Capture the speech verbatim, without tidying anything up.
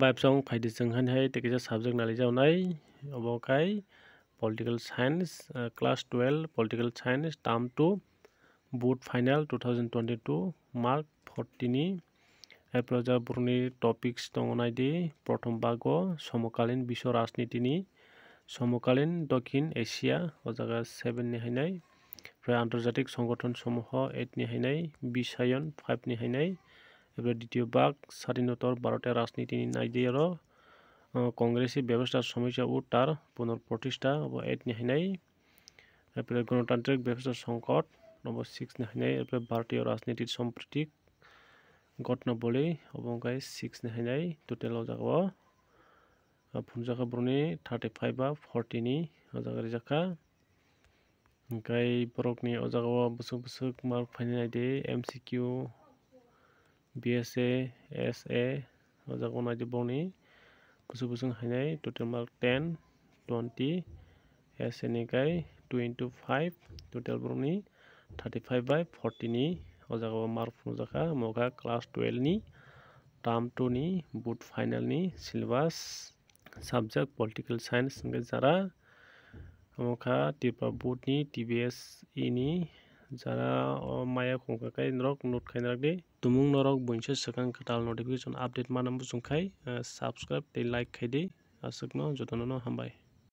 Bai bwsong phaidi chwng hani hai tei kisa subject nalijaonai, obo khai political science, ah, class twelve political science term two board final two thousand twenty-two mark forty ni. April ja burni topics tongo naidi, prothom bago somokalin biswa rajniti ni, somokalin Dokhin Asia, o jaga seven ni hainai, Pre antarjatik songothon somoho eight ni hainai, bisayon five ni hainai, April ditiyo bak sadhinotor Bharotiya rajniti ni naidi oro, uh, Kongresi bebostha somosya uttar punor protistha obo eight ni hainai, April gonotantrik bebostha songkot obo six ni hainai, April Bharotiya rajniti sompritik gotna boli obo wngkha six ni hainai, total o jaga o, uh, phunukjak kha borokni thirty five ba forty ni o jaga rijak kha. Hwnkhe borokni o jaga o bwswk bwswk mark phainai naidi, M C Q, B S A, S A, o jaga o naidi borokni bwswk bwswk hainai total mark ten, twenty, S A ni kai two into five, total borokni thirty five by forty ni o jaga o mark phunukjak kha, omo kha class twelve ni term two ni board final ni syllabus. Subject political science hwnkhe jara, omo kha Tripura board ni T B S E ni jara o maya khungkha khe norok note khaina rwdi. Tumung norok buinsa swkang kwtal notification update mana muchung khai, eh, subscribe tei like khaidi. Aswkno jotono no hambai.